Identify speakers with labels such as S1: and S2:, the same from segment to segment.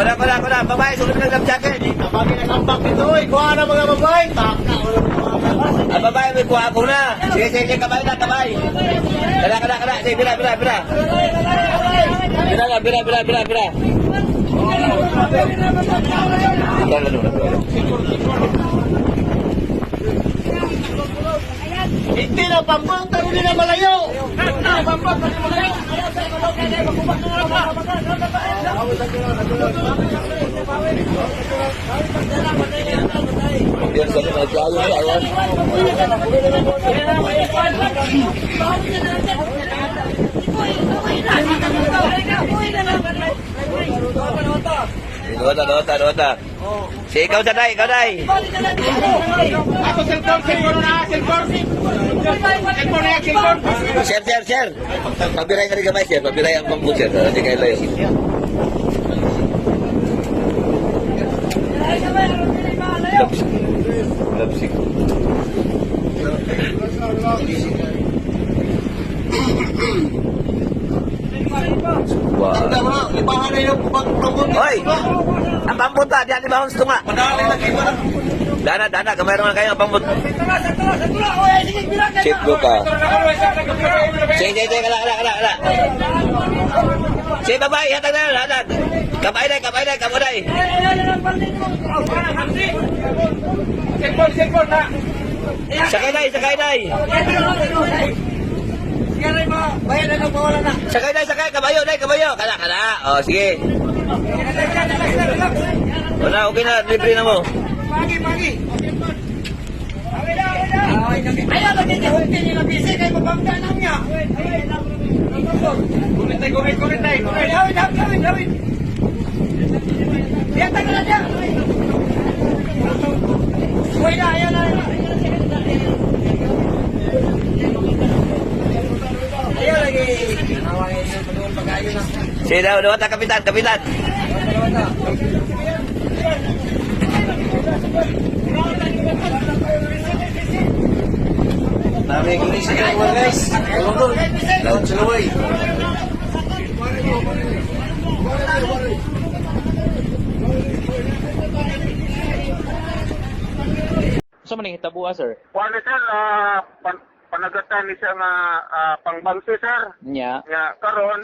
S1: Kuna, kuna, kuna. Babae, sulod ng love jacket.
S2: Kapag nakambak dito, oy, kuha na mga babae. Taka, wala mga babae.
S1: Ang babae, may kuha ako na. Sige, sige, sige, kamay na, kamay. Kada, kada, kada. Sige, bira, bira, bira. Bira na, bira, bira, bira, bira. Ikaw na doon.
S2: Hindi na pambot, tayo na malayo. Hindi na pambot, tayo malayo.
S1: Diyan sa mga tao, awan. Dota, dota, dota. Sige, ikaw sa day, ikaw day.
S2: Ako cellphone, cellphone na, cellphone. Cellphone na, cellphone.
S1: Sir, sir, sir. Pabiray ka rin kamay, sir. Pabiray ang pambut, sir. Hindi kayo layo. Lapsik. Lapsik. Wow.
S2: Libahan na yung pambot.
S1: Hoy! Ang pambut ta, diyan libahon sa tunga.
S2: Padali lagi mo na.
S1: Dana, dana, kamay naman kayo ang pambut. Chip go ka. Sige, sige, sige, kala, kala, kala, kala. Sige, babae, hatag na, hatag. Kamay na, kamay na, kamay na.
S2: Cellphone, cellphone na.
S1: Sakay na, sakay na. Sakay na, sakay, kabayo na, kabayo. Kala, kala. O, sige. Wala, okay na, libre na mo.
S2: Pagi, pagi. Kulit tayo, kulit, kulit tayo, kulit.
S1: Sige daw, dawata, kapitan, kapitan.
S2: Nami kini sa kawan guys. Lawan sa laway.
S3: Sa man hitabo, sir?
S4: Kuan sir, panagatan ni siya nga pangbangsi sir.
S3: Nya.
S4: Nga karon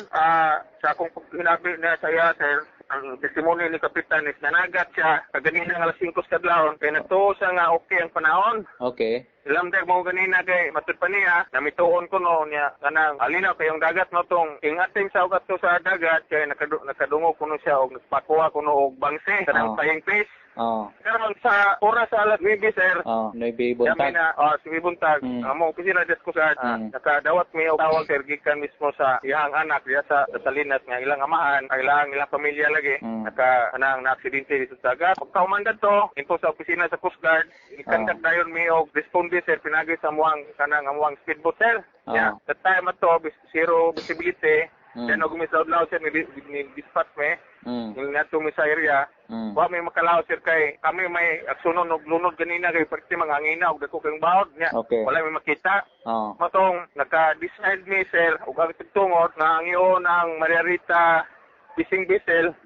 S4: sa akong hinabi na sa iya sir, ang testimony ni Kapitan is nanagat siya kaganina nga alas 5 sa kadlawon kay nagtuo siya nga okay ang panahon.
S3: Okay.
S4: Ilam dag mo ganina kay matud pa niya namituon ko no niya kanang alinaw kayong dagat no tong ingating sa ugat to sa dagat kay nakadungog kuno siya og nagpakuha kuno og bangsi kanang flying fish. Karon sa oras sa alas 9 sir,
S3: Oh, nuebe
S4: Kami
S3: buntag.
S4: na, oh, si Buntag, amo opisina des ko sa nakadawat mi og tawag sir gikan mismo sa iyang anak diya sa Salinas nga ilang amahan, ang ilang ilang pamilya lagi naka anang naaksidente dito sa dagat. Pagkauman to, info sa opisina sa Coast Guard, ikandak dayon mi og responde sir pinagi sa muang kanang amuang speedboat sir. Yeah, that time ato zero visibility. Then og mislaw-law sir ni dispatch me. Ni mi sa area. Wa may makalaw sir kay kami may aksunon og lunod ganina kay perti mga hangina og dako kang baod nya. Wala may makita. Matong naka-decide mi sir og ang tungod nga ang iyon ang Maria Rita Fishing Vessel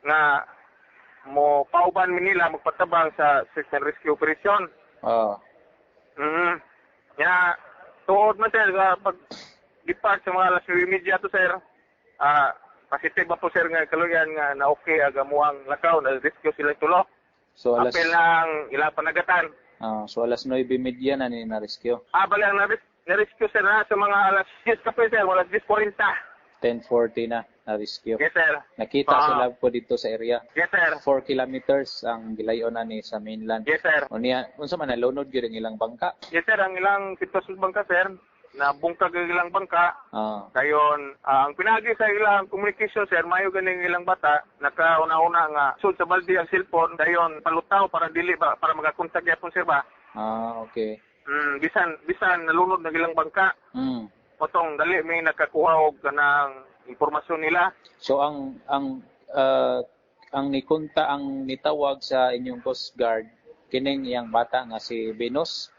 S4: nga mo pauban mi nila magpatabang sa search and rescue operation. Nya tuod man sir sa pag depart sa mga alas 9:30 to sir. Positive ba po sir nga kaluyan nga na okay aga muang lakaw na rescue sila tulo.
S3: So alas
S4: Apel lang ila panagatan.
S3: So alas 9:30 na ni na rescue.
S4: Bali ang na-rescue sir na sa mga alas 10 kape sir, alas 10:40.
S3: 10:40 na na rescue.
S4: Yes sir.
S3: Nakita sila po dito sa area.
S4: Yes sir.
S3: 4 kilometers ang gilayon na ni sa mainland.
S4: Yes sir.
S3: Unya unsa man nalunod gyud ang ilang bangka?
S4: Yes sir, ang ilang sitwasyon bangka sir, na bungkag ang ilang bangka. Kayon, ang pinagi sa ilang communication sir, mayo ganing ilang bata, nakauna-una nga sud sa balde ang cellphone, dayon palutaw para dili ba para makakontak gyapon sir ba.
S3: Okay.
S4: Bisan bisan nalunod na ilang bangka. Potong dali may nakakuha og kanang impormasyon nila.
S3: So ang nikunta ang nitawag sa inyong Coast Guard kining iyang bata nga si Venus.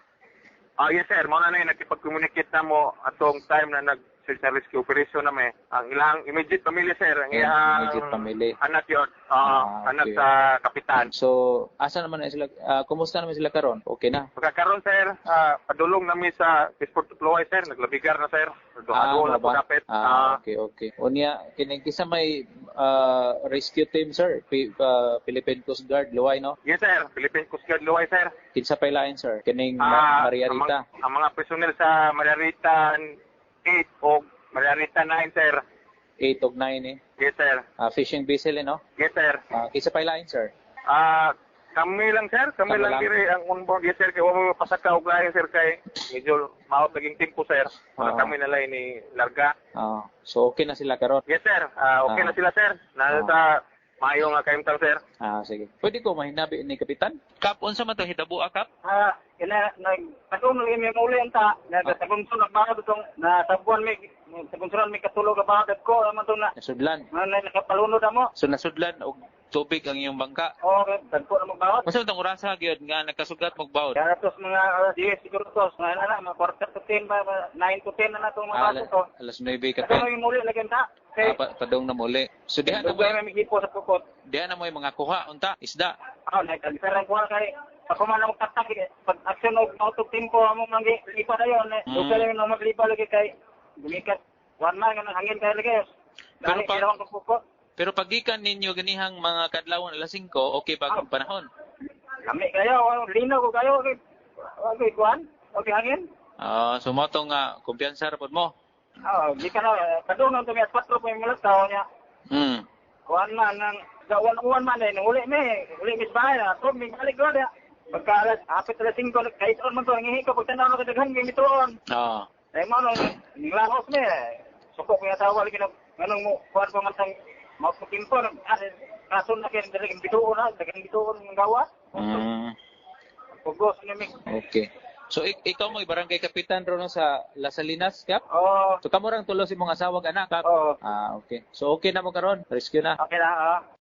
S4: Yes sir, mao na na nakipag-communicate na mo atong time na nag Search and rescue operation na may ang ilang immediate family, sir, ang iyang
S3: immediate family.
S4: Anak yun. Anak sa kapitan.
S3: So, asa naman na sila, kumusta naman sila karon? Okay na?
S4: Pagkakaroon, sir, padulong nami sa Pisport Luway, sir, naglabigar na, sir. Duha na
S3: Mo
S4: po
S3: ba?
S4: dapat.
S3: Okay. Unya, kining kisa may rescue team, sir, Philippine Coast Guard Luway, no?
S4: Yes, sir, Philippine Coast Guard Luway, sir.
S3: Kinsa pay lain, sir? Kining Maria Rita.
S4: Ang mga personnel sa Maria Rita 8 o Maria Rita 9, sir.
S3: 8 og 9 eh.
S4: Yes, sir.
S3: Fishing vessel eh, no?
S4: Yes, sir.
S3: Kinsa pay lain, sir?
S4: Kami lang, sir, kami
S3: Kamo
S4: lang
S3: lang.
S4: diri ang onboard. Yes, sir, kay wa mo pasaka og lain, sir, kay medyo maot naging tempo, sir. Wala kami na lain ni larga.
S3: So okay na sila karon.
S4: Yes, sir. Okay na sila, sir. Nasa sa maayo nga kahimtang, sir.
S3: Sige. Pwede ko mahinabi ni Kapitan? Kap, unsa man to hitabo, Kap?
S2: Kina nag padung lagi may muli anta na sa gungson nagbaha itong na sabuan may sa gungson may katulog ka baha ko naman to na
S3: Nasudlan.
S2: na nakapalunod amo.
S3: So nasudlan og tubig ang iyong bangka.
S2: O dagko na magbawat.
S3: Unsa man tong orasa gyud nga nagkasugat mogbawod?
S2: Kaya tos mga alas 10 siguro tos mga ana mga 9:45 ba 9 to 10 na na itong mga bato to.
S3: Alas 9 ka.
S2: Padung lagi muli lagi anta. Kay
S3: Padung na muli. So diha na mo
S2: dugay may migipo sa pukot.
S3: Diha na mo yung mga kuha unta isda.
S2: Nagkagisaran ko kay pag kuman mo tatak pag aksyon og autog tempo amo mangi lipa dayon eh. Dugay lang no maglipa lagi kay gumikat one man nga hangin kay lagi.
S3: Pero
S2: Pero pa pukot.
S3: Pero pagikan ninyo ganihang mga kadlawon alas 5, okay pa ang panahon?
S2: Lami kayo, linaw ko kayo, okay, okay, kuan, okay, hangin.
S3: So mo tong kumpiyansa ra pod mo.
S2: Di ka na, kadung nang tumi at 4 po yung mulat tao niya. Kuan man, nang, uwan man eh, nang uli mi, uli mi sa bahay na, to, may balik doon niya. Pagka alas, apit alas 5, kahit on man to, nangihi ko, pagtanaw na kadaghan, may mituon. Eh, mo, nung, nilahos mi, eh. Suko ko yung asawa, lagi nung, anong mo, kuan ko man sang, mauputimpo, kaso na kayo, dalagang bituon na, dalagang bituon ng gawa. Pugos ni mi.
S3: Okay. So ikaw mo barangay kapitan ro no sa Las Salinas, Kap?
S2: Oo.
S3: So kamo rang tulo si mong asawa ug anak, Kap?
S2: Oo.
S3: Okay. So okay na mo karon, rescue na.
S2: Okay na, oo.